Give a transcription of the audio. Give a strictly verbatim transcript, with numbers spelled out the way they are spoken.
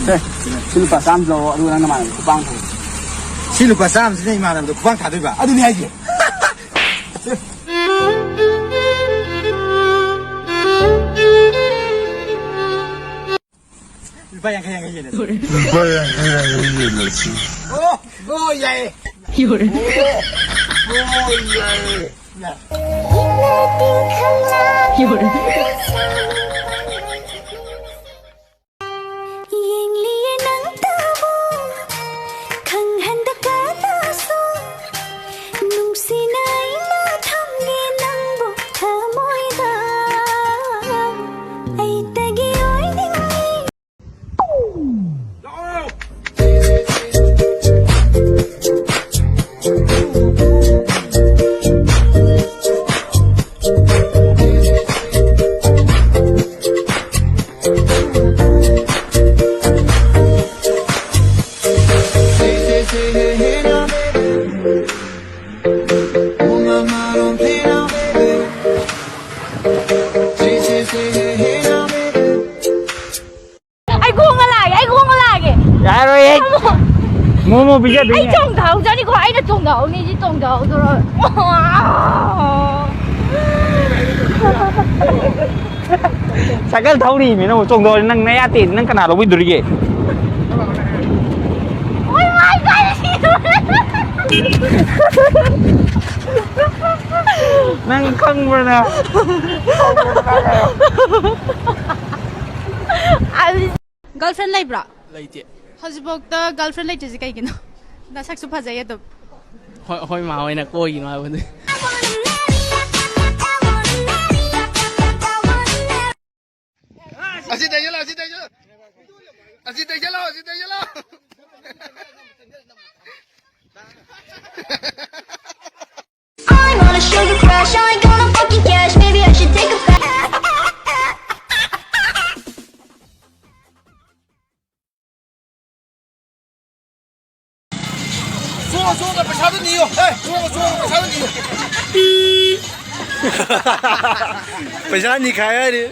ꯑꯦ, ꯁꯤ ꯂꯨꯄꯥ ꯆꯥꯝꯃ ꯂꯧꯔꯣ, ꯑꯗꯨꯒ ꯅꯪ ꯅꯃꯥꯟꯅꯕꯗ ꯈꯨꯄꯥꯡ ꯊꯥꯗꯣꯛꯑꯣ꯫ ꯁꯤ ꯂꯨꯄꯥ ꯆꯥꯝꯃꯁꯤꯅ ꯏꯃꯥꯟꯅꯕꯗ ꯈꯨꯄꯥꯡ ꯊꯥꯗꯣꯏꯕ? ꯑꯗꯨꯅꯤ ꯍꯥꯏꯁꯦ꯫ ꯂꯨꯄꯥ ꯌꯥꯡꯈꯩ ꯌꯥꯡꯈꯩ ꯌꯦꯟꯅꯁꯤ꯫ ꯂꯨꯄꯥ ꯌꯥꯡꯈꯩ ꯌꯥꯡꯈꯩ ꯌꯦꯟꯅꯁꯤ꯫ ꯑꯣ, ꯑꯣ, ꯌꯥꯏꯌꯦ꯫ ꯑꯣ, ꯑꯣ, ꯌꯥꯏꯌꯦ꯫ ꯌꯥꯏ꯫ ꯌꯦꯡꯂꯤꯌꯦ ꯅꯪꯇꯕꯨ ꯈꯪꯍꯟꯗ ꯀꯅꯥꯁꯨ, ꯅꯨꯡꯁꯤꯅ ꯑꯩꯅ ꯊꯝꯂꯤ ꯅꯪꯕꯨ ꯊꯃꯣꯏꯗ, ꯑꯩꯇꯒꯤ ꯑꯣꯏꯅꯤꯡꯏ꯫ ꯑꯩ ꯈꯣꯡꯅ ꯂꯥꯛꯑꯒꯦ, ꯑꯩ ꯈꯣꯡꯅ ꯂꯥꯛꯑꯒꯦ꯫ ꯌꯥꯔꯣꯏꯍꯦ꯫ ꯃꯣꯃꯣ ꯑꯩ ꯄꯤꯖꯗꯣꯏꯅꯦ꯫ ꯆꯣꯡꯊꯍꯧꯖꯅꯤꯀꯣ, ꯑꯩꯅ ꯆꯣꯡꯊꯍꯧꯅꯤ, ꯁꯤ ꯆꯣꯡꯊꯍꯧꯗꯣꯔꯣ? ꯁꯥꯏꯀꯜ ꯊꯧꯔꯤꯃꯤ ꯅꯪꯕꯨ, ꯆꯣꯡꯊꯍꯧꯔꯗꯤ ꯅꯪ ꯅꯌꯥ ꯇꯦꯛꯑꯗꯤ ꯅꯪ ꯀꯅꯥ ꯂꯧꯕꯤꯗꯣꯔꯤꯒꯦ? Oh my God! ꯅꯪ ꯈꯪꯕ꯭ꯔꯥ ꯅꯪ? Girlfriend ꯂꯩꯕ꯭ꯔꯣ? ꯂꯩꯇꯦ꯫ ꯍꯧꯖꯤꯛꯐꯥꯎꯗ girlfriend ꯂꯩꯇ꯭ꯔꯤꯁꯦ ꯀꯩꯒꯤꯅꯣ? ꯅꯁꯛꯁꯨ ꯐꯖꯩ ꯑꯗꯨꯝ꯫ ꯍꯣꯏ, ꯍꯣꯏ, ꯃꯥ ꯍꯣꯏꯅ ꯀꯣꯏꯒꯤꯅꯣ ꯍꯥꯏꯕꯅꯦ꯫ ꯑꯁꯤ ꯇꯩꯁꯜꯂꯣ, ꯑꯁꯤ ꯇꯩꯁꯜꯂꯣ꯫ ꯑꯁꯤ ꯇꯩꯁꯜꯂꯣ, ꯑꯁꯤ ꯇꯩꯁꯜꯂꯣ꯫ I'm on a sugar crash, I ain't gonna fucking cash. Maybe I should take a bath. ꯁꯣ, ꯁꯣ, ꯄꯩꯁꯥꯗꯣ ꯅꯤꯌꯣ꯫ ꯍꯦ, ꯁꯣ, ꯁꯣ, ꯄꯩꯁꯥꯗꯣ ꯅꯤꯌꯣ꯫ ꯄꯩꯁꯥ ꯅꯤꯈꯥꯏ ꯍꯥꯏꯔꯤ꯫